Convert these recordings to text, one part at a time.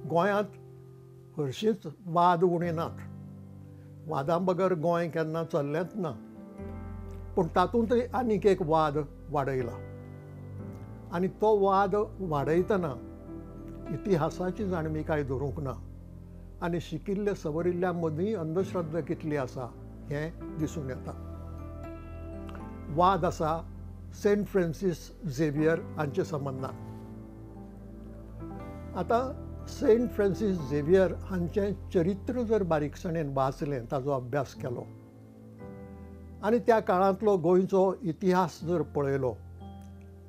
गोंयांत हरशींच वाद उणे नात, वादां बगर गोंय केन्ना चल्लेंच ना, पूण तातूंतय आनीक एक वाद वाडयला आनी तो वाद वाडयतना इतिहासाची जाणविकाय धरूंक ना आनी शिकिल्ले सवरिल्ल्या मदीं अंधश्रद्धा कितली आसा हें दिसून येता. वाद आसा सेंट फ्रांसीस झेवियर हांचे संबंदान. आतां सेंट फ्रांसीस झेवियर हांचें चरित्र जर बारीकसाणेन वाचलें, ताजो अभ्यास केलो आनी त्या काळांतलो गोंयचो इतिहास जर पळयलो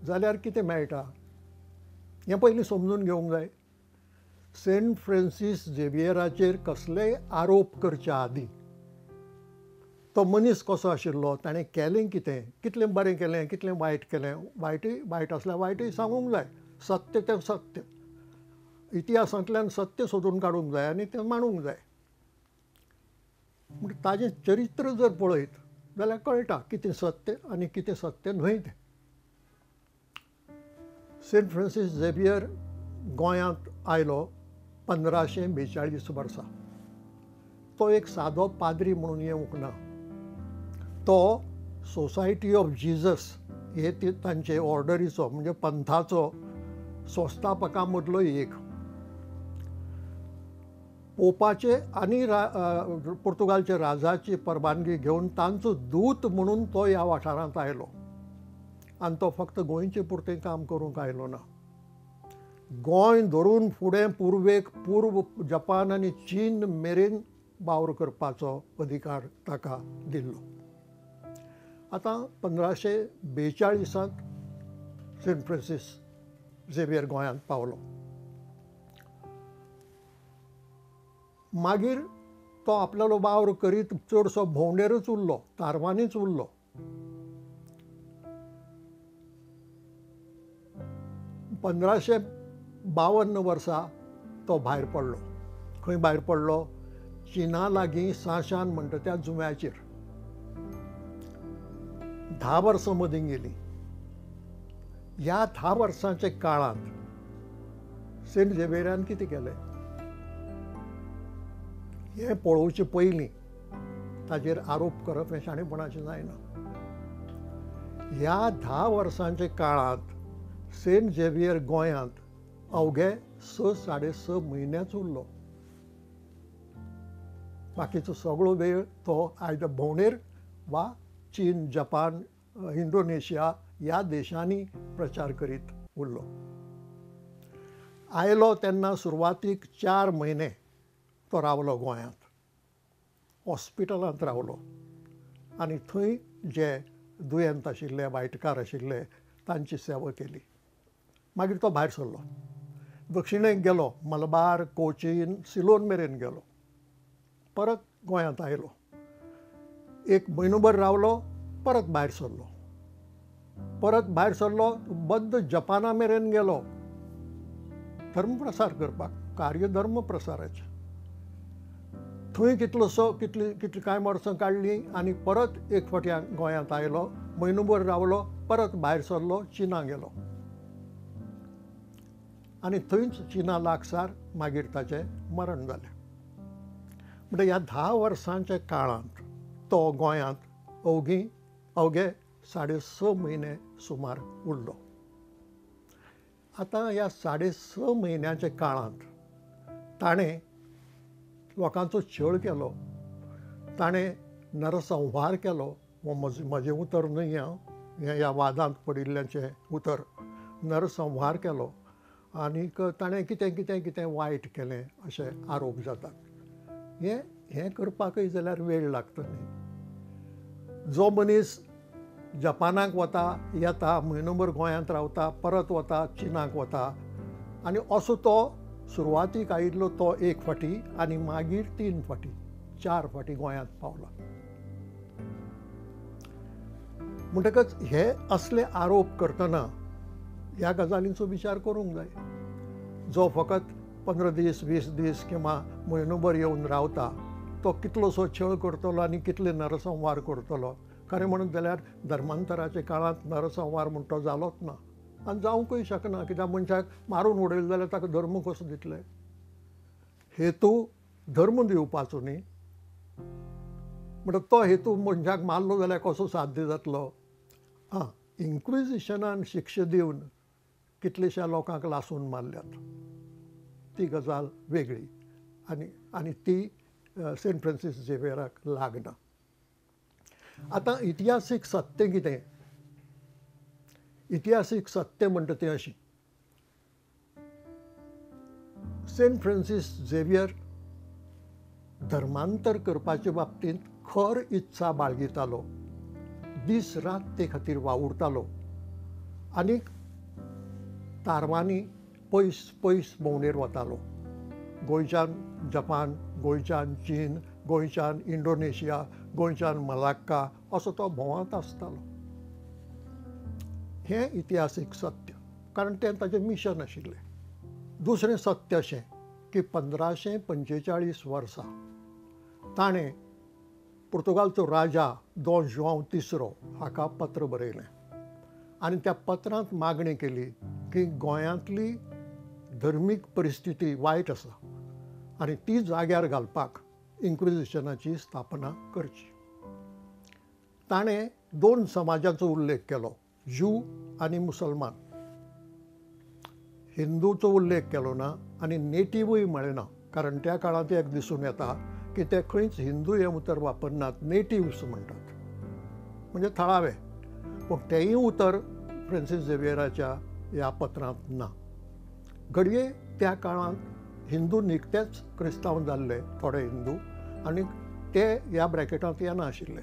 जाल्यार कितें मेळटा हें पयलीं समजून घेवंक जाय. सेंट फ्रांसीस झेवियराचेर कसलेय आरोप करच्या आदीं तो मनीस कसो आशिल्लो, ताणें केलें कितें, कितलें बरें केलें, कितलें वायट केलें, वायटय वायट आसल्यार वायटय सांगूंक जाय, सत्य तें सत्य, इतिहासांतल्यान सत्य सोदून काडूंक जाय आनी तें मांडूंक जाय. म्हण ताजें चरित्र जर पळयत जाल्यार कळटा कितें सत्य आनी कितें सत्य न्हय तें. सेंट फ्रांसीस झेवियर गोंयांत आयलो 1542 वर्सा. तो एक सादो पाद्री म्हणून येवंक ना, तो सोसायटी ऑफ जिजस हे तांचे ऑर्डरीचो म्हणजे पंथाचो संस्थापकां मदलो एक. पोपाचे आनी पुर्तुगालचे राजाची परवानगी घेवन तांचो दूत म्हणून तो ह्या वाठारांत आयलो आनी तो फक्त गोंयचे पुरतें काम करूंक आयलो ना, गोंय धरून फुडें पुर्वेक पूर्व जपान आनी चीन मेरेन वावर करपाचो अधिकार ताका दिल्लो. आतां 1542 सेंट फ्रांसीस झेवियर गोंयांत पावलो. मागीर तो आपल्यालो वावर करीत चडसो भोंवडेरच उरलो, तारवांनीच उरलो. 1552 वर्सा तो भायर पडलो. खंय भायर पडलो? चीना लागीं सांशान म्हणटा त्या जुंव्याचेर. 10 वर्सां मदीं गेलीं. ह्या 10 वर्सांच्या काळांत सेंट झेवियरान कितें केलें हें पळोवचें पयलीं ताजेर आरोप करप हें शाणेपणाचें जायना. ह्या 10 वर्सांच्या काळांत सेंट झेवियर गोंयांत अवघे 6 साडे 6 म्हयनेच उरलो. बाकीचो सगळो वेळ तो आयदर भोंवडेर वा चीन, जपान, इंडोनेशिया ह्या देशांनी प्रचार करीत उरलो. आयलो तेन्ना सुरवातीक 4 म्हयने तो रावलो गोंयांत, हॉस्पिटलांत रावलो आनी थंय जे दुयेंत आशिल्ले, वायटकार आशिल्ले तांची सेवा केली. मागीर तो भायर सरलो, दक्षिणेक गेलो, मलबार, कोचीन, सिलोन मेरेन गेलो. परत गोंयांत आयलो, एक म्हयनोभर रावलो, परत भायर सरलो. परत भायर सरलो, बद्द जपाना मेरेन गेलो धर्म प्रसार करपाक, कार्य धर्म प्रसाराचें. थंय कितलोसो कितली कितली कांय वर्सां काडलीं आनी परत एक फावटी गोंयांत आयलो, म्हयनोभर रावलो, परत भायर सरलो, चीना गेलो आनी थंयच चीना लागसार मागीर ताचें मरण जालें. म्हणटा ह्या 10 वर्सांच्या काळांत तो गोंयांत अवघे 6.5 म्हयने सुमार उरलो. आतां ह्या 6.5 म्हयन्याच्या काळांत ताणें लोकांचो छळ केलो, ताणें नरसंहार केलो. हो म्हजें उतर न्हय, हें ह्या वादांत पडिल्ल्याचें उतर. नरसंहार केलो आनीक ताणें कितें कितें कितें वायट केलें अशे आरोप जातात. हें करपाकय जाल्यार वेळ लागता न्ही. जो मनीस जपानाक वता, येता, म्हयनोभर गोंयांत रावता, परत वता, चीनाक वता आनी असो तो सुरवातीक आयिल्लो तो एक फावटी आनी मागीर 3 फावटी 4 फावटी गोंयांत पावला. म्हणटकच हे असले आरोप करतना ह्या गजालींचो विचार करूंक जाय. जो फकत 15 दीस 20 दीस किंवा म्हयनोभर येवन रावता तो कितलोसो छळ करतलो आनी कितले नरसंहार करतलो. खरें म्हणत जाल्यार धर्मांतराच्या काळांत नरसंहार म्हण तो जालोच ना आनी जावंकूय शकना, कित्याक मनशाक मारून उडयलो जाल्यार ताका धर्म कसो दितले. हेतू धर्म दिवपाचो न्ही, म्हणटा तो हेतू मनशाक मारलो जाल्यार कसो साध्य जातलो? आं, इन्क्विजिशनान शिक्षा दिवन कितलेश्या लोकांक लासून मारल्यात, ती गजाल वेगळी आनी आनी ती सेंट फ्रांसीस झेवियराक लागना. आतां इतिहासीक सत्य कितें? इतिहासीक सत्य म्हणटा तें अशें, सेंट फ्रांसीस झेवियर धर्मांतर करपाचे बाबतींत खर इत्सा बाळगितालो, दीस रात ते खातीर वावुरतालो आनी तारवांनी पयस पयस भोंवडेर वतालो. गोंयच्यान जपान, गोंयच्यान चीन, गोंयच्यान इंडोनेशिया, गोंयच्यान मलाक्का असो तो भोंवत आसतालो. हें इतिहासीक सत्य, कारण तें ताचें मिशन आशिल्लें. दुसरें सत्य अशें की 1545 वर्सा ताणें पुर्तुगालचो राजा दोन जुआंव तिसरो हाका पत्र बरयलें आनी त्या पत्रांत मागणी केली की गोंयांतली धर्मीक परिस्थिती वायट आसा आनी ती जाग्यार घालपाक इन्क्विजिशनाची स्थापना करची. ताणें दोन समाजाचो उल्लेख केलो, ज्यू आनी मुसलमान. हिंदूचो उल्लेख केलो ना आनी नेटिवूय म्हळें ना, कारण त्या काळांत एक दिसून येता की ते खंयच हिंदू हें उतर वापरनात, नेटिव्स म्हणटात, म्हणजे थळावे. पूण तेंय उतर फ्रांसीस झेवियराच्या ह्या पत्रांत ना. घडये त्या काळांत हिंदू निकतेच क्रिस्तांव जाल्ले, थोडे हिंदू, आनी ते ह्या ब्रॅकेटांत येनाशिल्ले.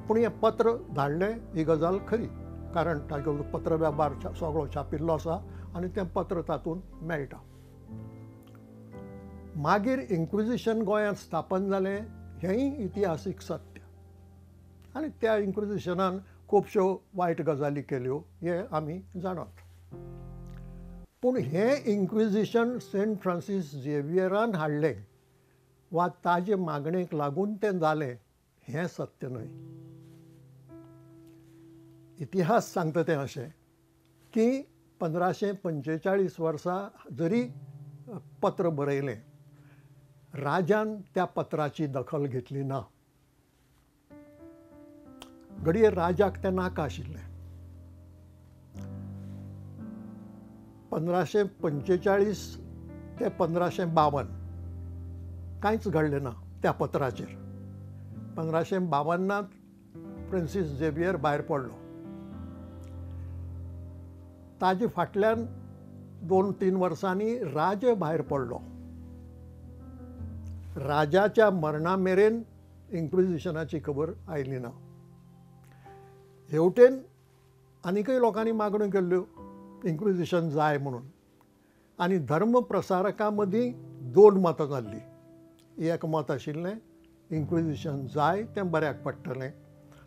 पूण हें पत्र धाडलें ही गजाल खरी, कारण ताजो पत्र वेव्हार सगळो छापिल्लो आसा आनी तें पत्र तातूंत मेळटा. मागीर इन्क्विजिशन गोंयांत स्थापन जालें हेंय इतिहासीक सत्य, आनी त्या इन्क्विजिशनान खुबश्यो वायट गजाली केल्यो हें आमी जाणात. पूण हें इन्क्विजिशन सेंट फ्रांसीस झेवियरान हाडलें वा ताजे मागणेक लागून तें जालें हें सत्य न्हय. इतिहास सांगता तें अशें की 1545 वर्सा जरी पत्र बरयलें, राजान त्या पत्राची दखल घेतली ना. घडये राजाक तें नाका आशिल्लें. 1545 ते 1552 कांयच घडलें ना त्या पत्राचेर. 1552 फ्रांसीस झेवियर भायर पडलो. ताजे फाटल्यान 2-3 वर्सांनी राजा भायर पडलो. राजाच्या मरणा मेरेन इन्क्विजिशनाची खबर आयली ना. हेवटेन आनीकय लोकांनी मागण्यो केल्ल्यो इन्क्विजिशन जाय म्हणून, आनी धर्म प्रसारकां मदीं दोन मतां जाल्लीं. एक मत आशिल्लें इन्क्विजिशन जाय तें बऱ्याक पडटलें,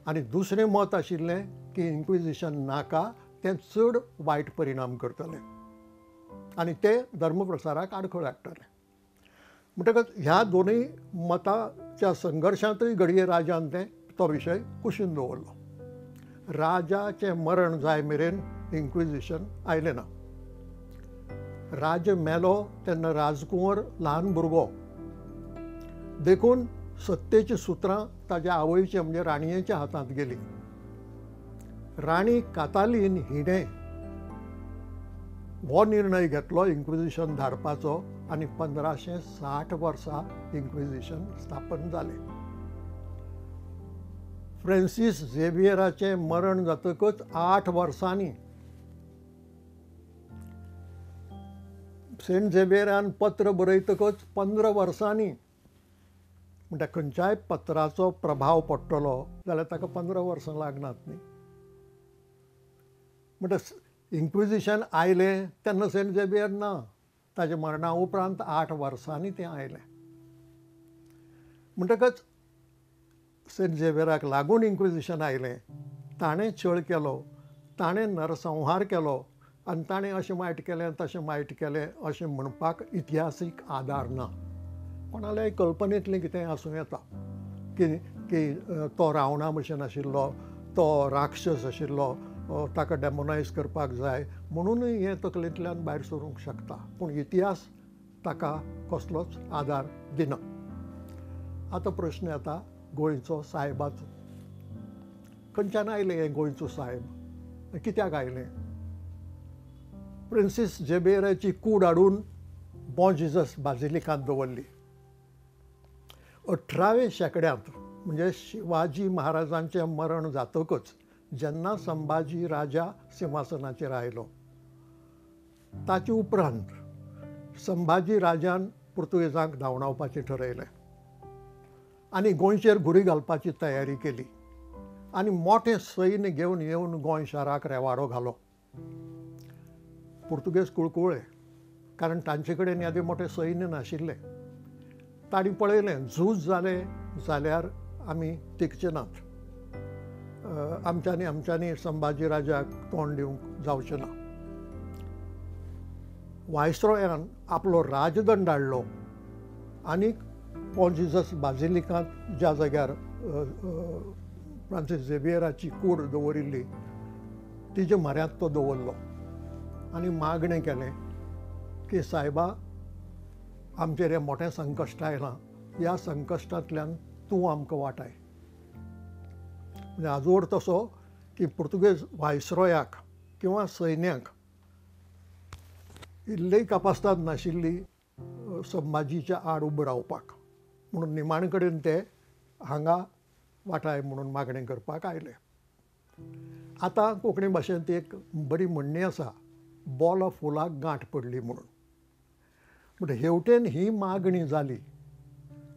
आनी दुसरें मत आशिल्लें की इन्क्विजिशन नाका, तें चड वायट परिणाम करतलें आनी तें धर्म प्रसाराक आडखळ हाडटलें. म्हणटकच ह्या दोनूय मताच्या संघर्शांतूय घडये राजान तें तो विशय कुशीन दवरलो. राजाचें मरण जाय मेरेन इन्क्विजिशन आयलें ना. राजा मेलो तेन्ना राजकुंवर ल्हान भुरगो, देखून सत्तेचीं सुत्रां ताज्या आवयच्या म्हणजे राणयेच्या हातांत गेलीं. राणी कातालीन हिणें हो निर्णय घेतलो इन्क्विजिशन धाडपाचो आनी 1560 वर्सा इन्क्विजिशन स्थापन जालें. फ्रांसीस झेवियराचें मरण जातकच 8 वर्सांनी सेंट झेवियरान पत्र बरयतकच 15 वर्सांनी, म्हणटा खंयच्याय पत्राचो प्रभाव पडटलो जाल्यार ताका 15 वर्सां लागनात न्ही. म्हणटा इन्क्विजिशन आयलें तेन्ना सेंट झेवियर ना, ताज्या मरणा उपरांत 8 वर्सांनी तें आयलें. म्हणटकच सेंट झेवियराक लागून इन्क्विजिशन आयलें. ताणें छळ केलो, ताणें नरसंहार केलो आनी ताणें अशें वायट केलें तशें वायट केलें अशें म्हणपाक इतिहासीक आदार ना. कोणाल्याय कल्पनेंतलें कितेंय आसूं येता की की तो रावणा भशेन आशिल्लो, तो राक्षस आशिल्लो, ताका डेमोनायज करपाक जाय म्हणूनय हें तकलेंतल्यान भायर सरूंक शकता. पूण इतिहास ताका कसलोच आदार दिना. आतां प्रश्न येता गोंयचो सायबाचो. खंयच्यान आयलें हें गोंयचो सायब, कित्याक आयलें? फ्रांसीस झेवियराची कूड हाडून बॉं जिजस बाजिलिकांत दवरली. 18व्या शेंकड्यांत म्हणजे शिवाजी महाराजांचें मरण जातकच जेन्ना संभाजी राजा सिंहासनाचेर आयलो ताचे उपरांत संभाजी राजान पुर्तुगेजांक धांवडावपाचें ठरयलें आनी गोंयचेर घुरी घालपाची तयारी केली आनी मोठें सैन्य घेवन येवन गोंय शाराक रेवाडो घालो. पुर्तुगेज कुळकुळ्ळे, कारण तांचे कडेन येदें मोठें सैन्य नाशिल्लें. तांणी पळयलें झूज जालें जाल्यार आमी तिगचे नात, आमच्यांनी आमच्यांनी संभाजी राजाक तोंड दिवंक जावचें ना. वायसरॉयान आपलो राजदंड हाडलो आनी बॉं जिजस बाजिलिकांत ज्या जाग्यार फ्रांसीस झेवियराची कूड दवरिल्ली तिजे म्हऱ्यांत तो दवरलो आनी मागणें केलें की सायबा आमचेर हें मोठें संकश्ट आयलां, ह्या संकश्टांतल्यान तूं आमकां वाटाय. म्हणजे हाजो अर्थ असो की पुर्तुगेज वायसरॉयाक किंवा सैन्याक इल्लीय कापास्ताद नाशिल्ली संभाजीच्या आड उबो रावपाक, म्हणून निमाणे कडेन ते हांगा वाटाय म्हणून मागणें करपाक आयले. आतां कोंकणी भाशेंत एक बरी म्हणणी आसा, बोला फुलाक गांठ पडली म्हणून. बट हेवटेन ही मागणी जाली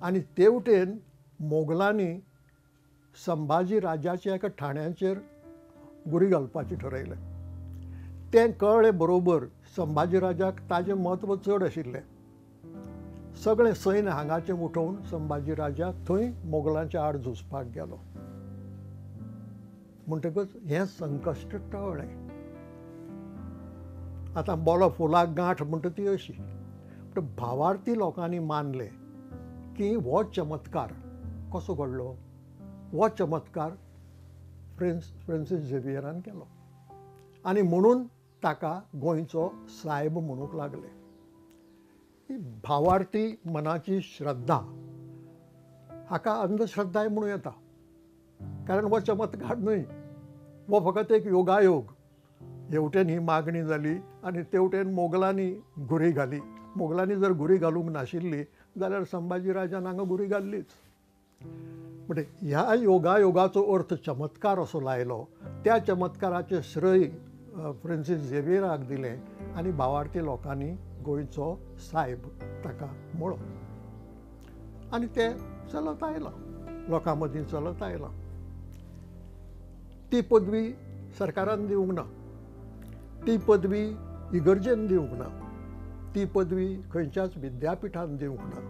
आनी तेवटेन मोगलांनी संभाजी राजाच्या एका ठाण्याचेर घुरी घालपाचें ठरयलें. तें कळ्ळें बरोबर संभाजी राजाक ताजें म्हत्व चड आशिल्लें. सगळें सैन्य हांगाचें उठोवन संभाजी राजा थंय मोगलांच्या आड झुजपाक गेलो. म्हणटकच हें संकश्ट टळ्ळें. आतां बोलो फुलाक गांठ म्हणटा ती अशी. पूण भावार्थी लोकांनी मानलें की हो चमत्कार कसो घडलो, हो चमत्कार फ्रांसीस झेवियरान केलो आनी म्हणून ताका गोंयचो सायब म्हणूंक लागले. ही भावार्थी मनाची श्रद्धा, हाका अंधश्रद्धाय म्हणूं येता, कारण हो चमत्कार न्हय, हो फकत एक योगायोग. हेवटेन ही मागणी जाली आनी तेवटेन मोगलांनी घुरी घाली. मोगलांनी जर घुरी घालूंक नाशिल्ली जाल्यार संभाजी राजान हांगा घुरी घाल्लीच. म्हणजे ह्या योगायोगाचो अर्थ चमत्कार असो लायलो. त्या चमत्काराचें श्रेय फ्रांसीस झेवियराक दिलें आनी भावार्थी लोकांनी गोंयचो सायब ताका म्हळो आनी तें चलत आयलां, लोकां मदीं चलत आयलां. ती पदवी सरकारान दिवंक ना, ती पदवी इगर्जेन दिवंक ना, ती पदवी खंयच्याच विद्यापिठान दिवंक ना.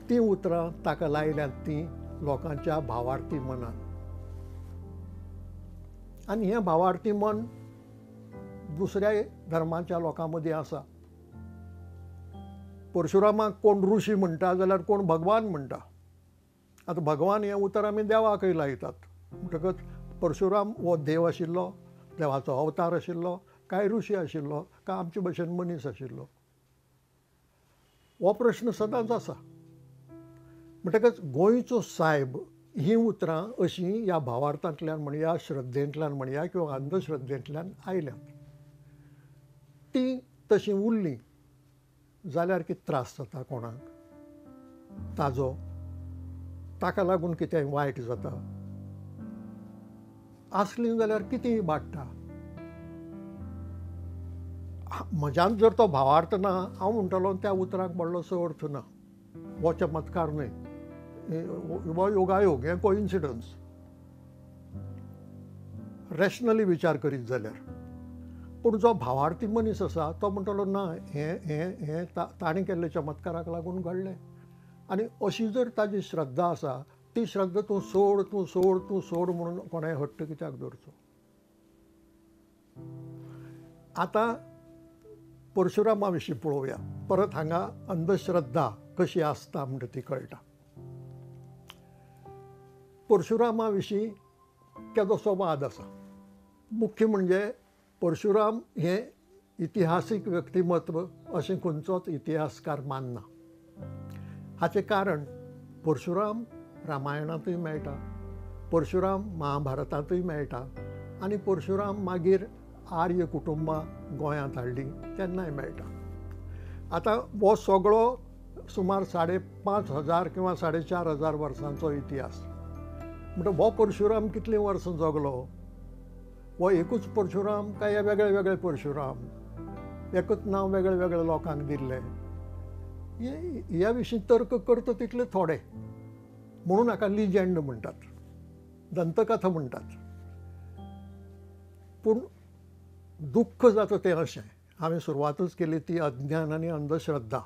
तीं उतरां ताका लायल्यांत तीं लोकांच्या भावार्थी मनान आनी हें भावार्थी मन दुसऱ्या धर्माच्या लोकां मदीं आसा. परशुरामाक कोण ऋषी म्हणटा जाल्यार कोण भगवान म्हणटा. आतां भगवान हें उतर आमी देवाकय लायतात. म्हणटकच परशुराम हो देव आशिल्लो, देवाचो अवतार आशिल्लो, काय ऋषी आशिल्लो, काय आमचे भशेन मनीस आशिल्लो, हो प्रश्न सदांच आसा. म्हणटकच गोंयचो सायब हीं उतरां अशीं ह्या भावार्थांतल्यान म्हणया, श्रद्धेंतल्यान म्हणया किंवा अंधश्रद्धेंतल्यान आयल्यांत. तीं तशीं उरलीं जाल्यार कितें त्रास जाता कोणाक ताजो, ताका लागून कितेंय वायट जाता आसलीं जाल्यार कितेंय वाडटा. म्हज्यान जर तो भावार्थ ना, हांव म्हणटलो त्या उतराक व्हडलोसो अर्थ ना, हो चमत्कार न्हय, हो योगायोग, हें कोइन्सिडन्स. रॅशनली विचार करीत जाल्यार. पूण जो भावार्थी मनीस आसा तो म्हणटलो ना, हें हें हें ताणें केल्ल्या चमत्काराक लागून घडलें. आनी अशी जर ताजी श्रद्धा आसा, ती श्रद्धा तूं सोड तूं सोड तूं सोड म्हणून कोणाय हट्ट कित्याक दवरचो. आतां परशुरामा विशीं पळोवया. परत हांगा अंधश्रद्धा कशी आसता म्हणटा ती कळटा. परशुरामा विशीं केदोसो वाद आसा. मुख्य म्हणजे परशुराम हे इतिहासीक व्यक्तिमत्व अशें खंयचोच इतिहासकार मानना. हाचें कारण परशुराम रामायणांतूय मेळटा, परशुराम महाभारतांतूय मेळटा आनी परशुराम मागीर आर्य कुटुंबां गोंयांत हाडलीं तेन्नाय मेळटा. आतां हो सगळो सुमार 5,500 किंवा 4,500 वर्सांचो इतिहास. म्हणटा हो परशुराम कितलीं वर्सां जगलो? हो एकूच परशुराम काय वेगळे वेगळे परशुराम? एकूच नांव वेगळे वेगळे लोकांक दिल्लें? ह्या विशीं तर्क करता तितले थोडे, म्हणून हाका लिजँड म्हणटात, दंतकथा म्हणटात. पूण दुख्ख जाता तें अशें, हांवें सुरवातच केली ती अज्ञान आनी अंधश्रद्धा,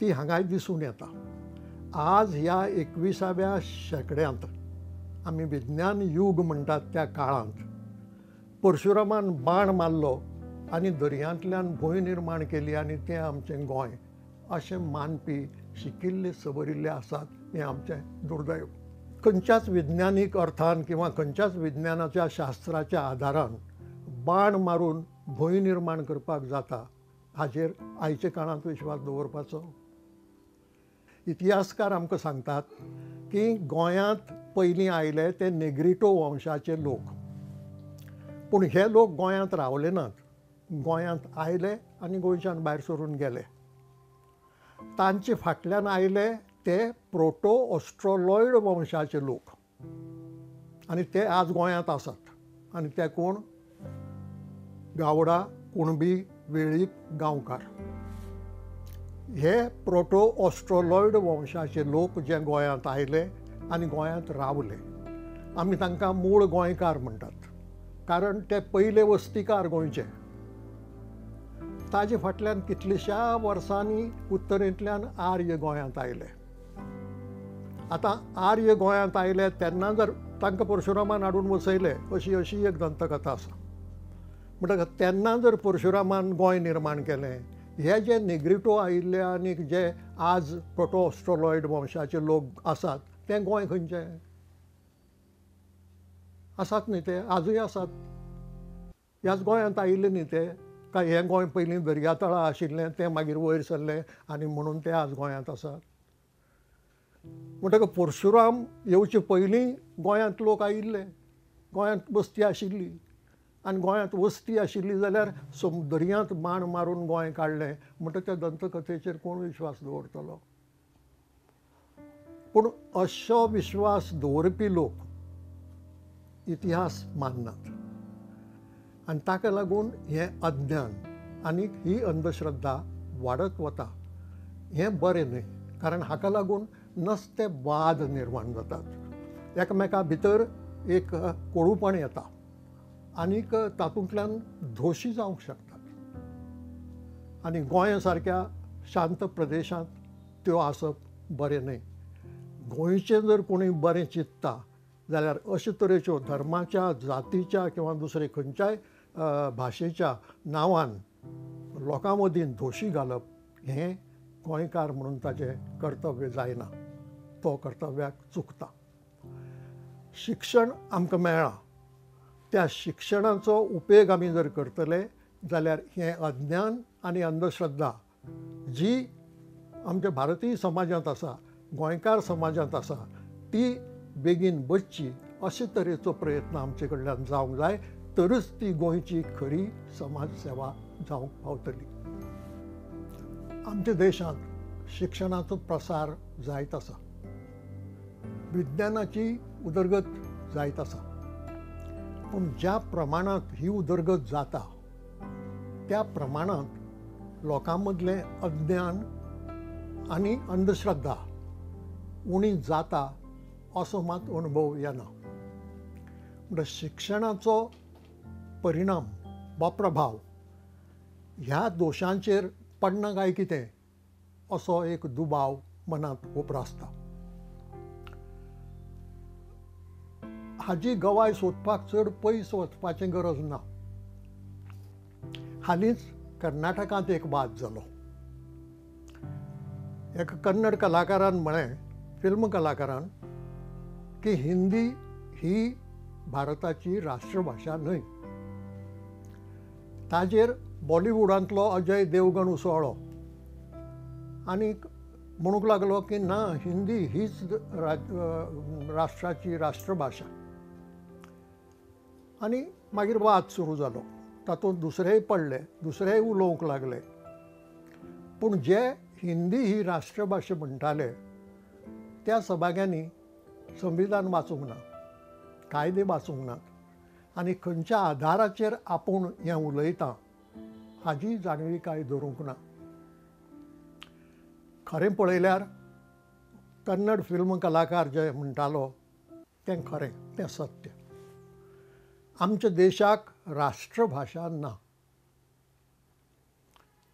ती हांगाय दिसून येता. आज ह्या 21व्या शेंकड्यांत आमी विज्ञान यूग म्हणटात त्या काळांत परशुरामान बाण मारलो आनी दर्यांतल्यान भूंय निर्माण केली आनी तें आमचें गोंय अशें मानपी शिकिल्ले सवरिल्ले आसात, हें आमचें दुर्दैव. खंयच्याच विज्ञानीक अर्थान किंवा खंयच्याच विज्ञानाच्या शास्त्राच्या आदारान बाण मारून भूंय निर्माण करपाक जाता हाचेर आयच्या काळांत विश्वास दवरपाचो? इतिहासकार आमकां सांगतात की गोंयांत पयलीं आयले ते नेग्रिटो वंशाचे लोक, पूण हे लोक गोंयांत रावले नात, गोंयांत आयले आनी गोंयच्यान भायर सरून गेले. तांचे फाटल्यान आयले ते प्रोटो ऑस्ट्रोलॉयड वंशाचे लोक आनी ते आज गोंयांत आसात. आनी ते कोण? गावडा, कुणबी, वेळीप, गांवकार. हे प्रोटो ऑस्ट्रोलॉयड वंशाचे लोक जे गोंयांत आयले आनी गोंयांत रावले, आमी तांकां मूळ गोंयकार म्हणटात, कारण ते पयले वस्तीकार गोंयचे. ताजे फाटल्यान कितलेश्या वर्सांनी उत्तरेंतल्यान आर्य गोंयांत आयले. आतां आर्य गोंयांत आयले तेन्ना जर तांकां परशुरामान हाडून वसयले अशी अशी एक दंतकथा आसा. म्हणटकच तेन्ना जर परशुरामान गोंय निर्माण केलें, हे जे नेग्रिटो आयिल्ले आनी जे आज प्रोटो ऑस्ट्रोलॉयड वंशाचे लोक आसात ते गोंय खंयचे आसात न्ही? ते आजूय आसात, ह्याच गोंयांत आयिल्ले न्ही ते? काय हें गोंय पयलीं दर्या तळा आशिल्लें तें मागीर वयर सरलें आनी म्हणून ते आज गोंयांत आसात? म्हणटकच परशुराम येवचे पयलीं गोंयांत लोक आयिल्ले, गोंयांत वस्ती आशिल्ली आनी गोंयांत वस्ती आशिल्ली जाल्यार दर्यांत बाण मारून गोंय काडलें म्हणटा त्या दंतकथेचेर कोण विश्वास दवरतलो? पूण अशो विश्वास दवरपी लोक इतिहास माननात आनी ताका लागून हें अज्ञान आनी ही अंधश्रद्धा वाडत वता. हें बरें न्हय, कारण हाका लागून नस्ते वाद निर्माण जातात, एकामेका भितर एक कोडूपण येता आनीक तातूंतल्यान धोशी जावंक शकतात. आनी गोंय सारक्या शांत प्रदेशांत त्यो आसप बरें न्हय. गोंयचें जर कोणी बरें चिंतता जाल्यार अशे तरेच्यो धर्माच्या, जातीच्या किंवा दुसरे खंयच्याय भाशेच्या नांवान लोकां मदीं धोशी घालप हें गोंयकार म्हणून ताचें कर्तव्य जायना, तो कर्तव्याक चुकता. शिक्षण आमकां मेळ्ळां, त्या शिक्षणाचो उपेग आमी जर करतले जाल्यार हें अज्ञान आनी अंधश्रद्धा जी आमच्या भारतीय समाजांत आसा, गोंयकार समाजांत आसा, ती बेगीन बसची अशे तरेचो प्रयत्न आमचे कडल्यान जावंक जाय, तरच ती गोंयची खरी समाज सेवा जावंक पावतली. आमच्या देशांत शिक्षणाचो प्रसार जायत आसा, विज्ञानाची उदरगत जायत आसा, पूण ज्या प्रमाणांत ही उदरगत जाता त्या प्रमाणांत लोकां मदलें अज्ञान आनी अंधश्रद्धा उणी जाता असो मात अणभव येना. म्हणटा शिक्षणाचो परिणाम वा प्रभाव ह्या दोशांचेर पडना काय कितें असो एक दुबाव मनांत उप्रासता. हाजी गवाय सोदपाक चड पयस वचपाची गरज ना. हालींच कर्नाटकांत एक वाद जालो. एका कन्नड कलाकारान म्हळें, फिल्म कलाकारान, की हिंदी ही भारताची राष्ट्रभाशा न्हय. ताजेर बॉलिवुडांतलो अजय देवगण उसळ्ळो आनी म्हणूंक लागलो की ना, हिंदी हीच राष्ट्राची राष्ट्रभाशा. आनी मागीर वाद सुरू जालो. तातूंत दुसरेय पडले, दुसरेय उलोवंक लागले. पूण जे हिंदी ही राष्ट्रभाशा म्हणटाले त्या सभाग्यांनी संविधान वाचूंक ना, कायदे वाचूंक नात आनी खंयच्या आधाराचेर आपूण हें उलयतां हाजी जाणविकाय धरूंक ना. खरें पळयल्यार कन्नड फिल्म कलाकार जे म्हणटालो तें खरें, तें सत्य. आमच्या देशाक राष्ट्रभाशा ना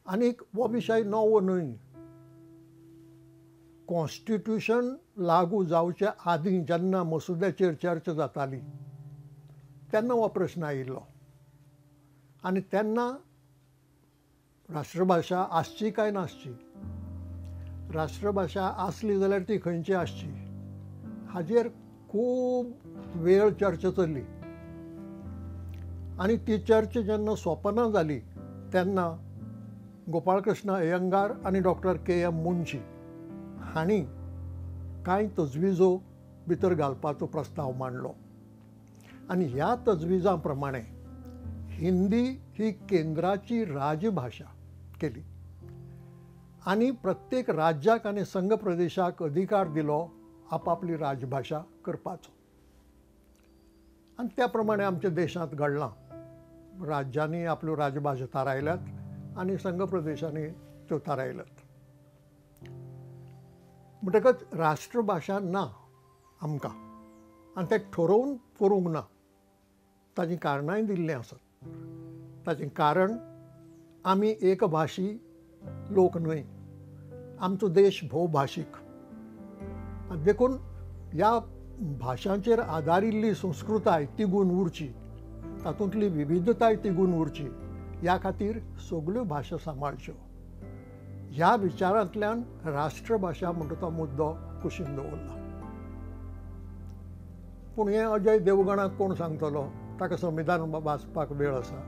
आनीक हो विशय नवो न्हय. कॉन्स्टिट्युशन लागू जावचे आदीं जेन्ना मसुद्याचेर चर्चा जाताली तेन्ना हो प्रश्न आयिल्लो आनी तेन्ना राष्ट्रभाशा आसची काय नासची, राष्ट्रभाशा आसली जाल्यार ती खंयची आसची हाजेर खूब वेळ चर्चा चल्ली. आनी ती चर्चा जेन्ना सोंपना जाली तेन्ना गोपाळकृष्ण अय्यंगार आनी डॉक्टर के एम मुन्शी हांणी कांय तजविजो भितर घालपाचो प्रस्ताव मांडलो आनी ह्या तजविजां प्रमाणे हिंदी ही केंद्राची राजभाशा केली आनी प्रत्येक राज्याक आनी संघ प्रदेशाक अधिकार दिलो आपापली राजभाशा करपाचो. आनी त्या प्रमाणे आमच्या देशांत घडलां. राज्यांनी आपल्यो राजभाशा थारायल्यात आनी संघ प्रदेशांनी त्यो थारायल्यात. म्हणटकच राष्ट्रभाशा ना आमकां आनी तें ठरोवन करूंक ना. ताचीं कारणांय दिल्लीं आसात. ताचें कारण आमी एकभाशी लोक न्हय, आमचो देश भोवभाशीक, देखून ह्या भाशांचेर आदारिल्ली संस्कृताय तिगून उरची, तातूंतली विविधताय तिगून उरची ह्या खातीर सगल्यो भाशा सांबाळच्यो. ह्या विचारांतल्यान राष्ट्रभाशा म्हणटा तो मुद्दो कुशीन दवरला. पूण हें अजय देवगणाक कोण सांगतलो? ताका संविधान वाचपाक वेळ आसा.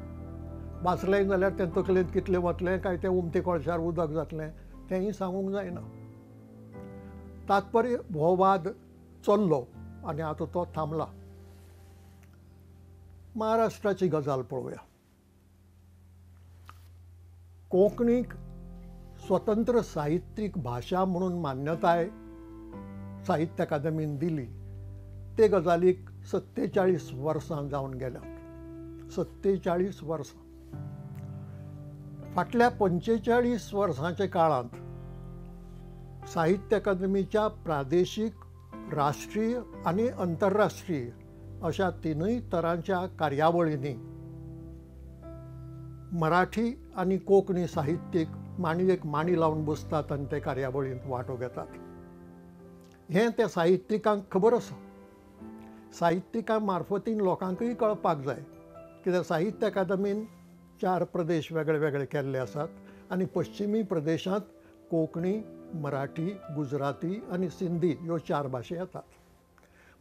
वाचलें जाल्यार तें तकलेंत कितलें वतलें काय तें उमथें कोळशार उदक जातलें तेंय सांगूंक जायना. तात्पर्य हो वाद चल्लो आनी आतां तो थांबला. महाराष्ट्राची गजाल पळोवया. कोंकणीक स्वतंत्र साहित्यीक भाशा म्हणून मान्यताय साहित्य अकादमीन दिली ते गजालीक 47 वर्सां जावन गेल्यात. 47 वर्सां. फाटल्या 45 वर्सांच्या काळांत साहित्य अकादमीच्या प्रादेशीक, राष्ट्रीय आनी अंतरराष्ट्रीय अशा तिनूय तरांच्या कार्यावळींनी मराठी आनी कोंकणी साहित्यीक मांडयेक मांडी लावन बसतात आनी ते कार्यावळींत वांटो घेतात. हें त्या साहित्यिकांक खबर आसा. साहित्यिकां मार्फतीन लोकांकूय कळपाक जाय कित्याक साहित्य अकादमीन 4 प्रदेश वेगळे वेगळे केल्ले आसात आनी पश्चिमी प्रदेशांत कोंकणी, मराठी, गुजराती आनी सिंधी ह्यो 4 भाशा येतात.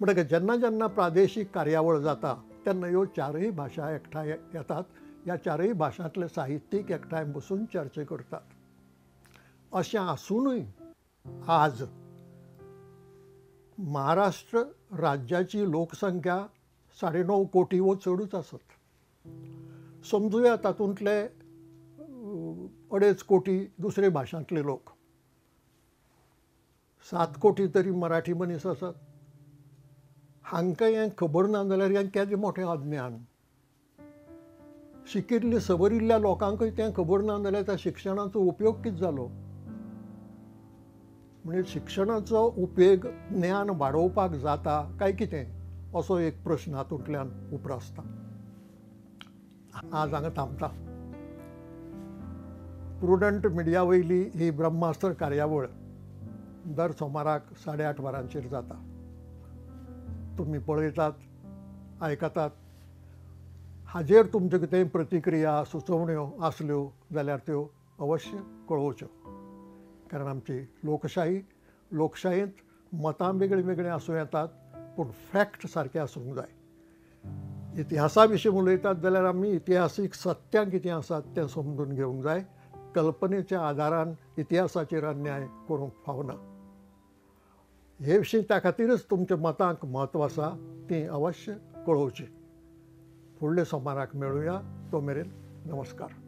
म्हणटकच जेन्ना जेन्ना प्रादेशीक कार्यावळ जाता तेन्ना ह्यो 4 भाशा एकठांय येतात. ह्या 4 भाशांतले साहित्यीक एकठांय बसून चर्चा करतात. अशें आसुनूय आज महाराष्ट्र राज्याची लोकसंख्या 9.5 कोटी वो चडूच आसत. समजुया तातूंतले 2.5 कोटी दुसरे भाशांतले लोक, 7 कोटी तरी मराठी मनीस आसात. हांकां हें खबर ना जाल्यार हें केदें मोठें अज्ञान. शिकिल्ले सवरिल्ल्या लोकांकूय तें खबर ना जाल्यार त्या शिक्षणाचो उपयोग कितें जालो? म्हणजे शिक्षणाचो उपेग ज्ञान वाडोवपाक जाता काय कितें असो एक प्रश्न हातूंतल्यान उप्रासता. आज हांगा थांबता. प्रुडंट मिडिया वयली ही ब्रह्मास्त्र कार्यावळ दर सोमाराक 8:30 वरांचेर जाता. तुमी पळयतात, आयकतात. हाजेर तुमच्यो कितेंय प्रतिक्रिया, सुचोवण्यो आसल्यो जाल्यार त्यो अवश्य कळोवच्यो. कारण आमची लोकशाही, लोकशायेंत मतां वेगळीं वेगळीं आसूं येतात पूण फॅक्ट सारकें आसूंक जाय. इतिहासा विशीं उलयतात जाल्यार आमी इतिहासीक सत्यां कितें आसात तें समजून घेवंक जाय. कल्पनेच्या आदारान इतिहासाचेर अन्याय करूंक फावना. हे विशीं त्या खातीरच तुमच्या मतांक म्हत्व आसा, तीं अवश्य कळोवचीं. फुडल्या सोमाराक मेळुया, तो मेरेन नमस्कार.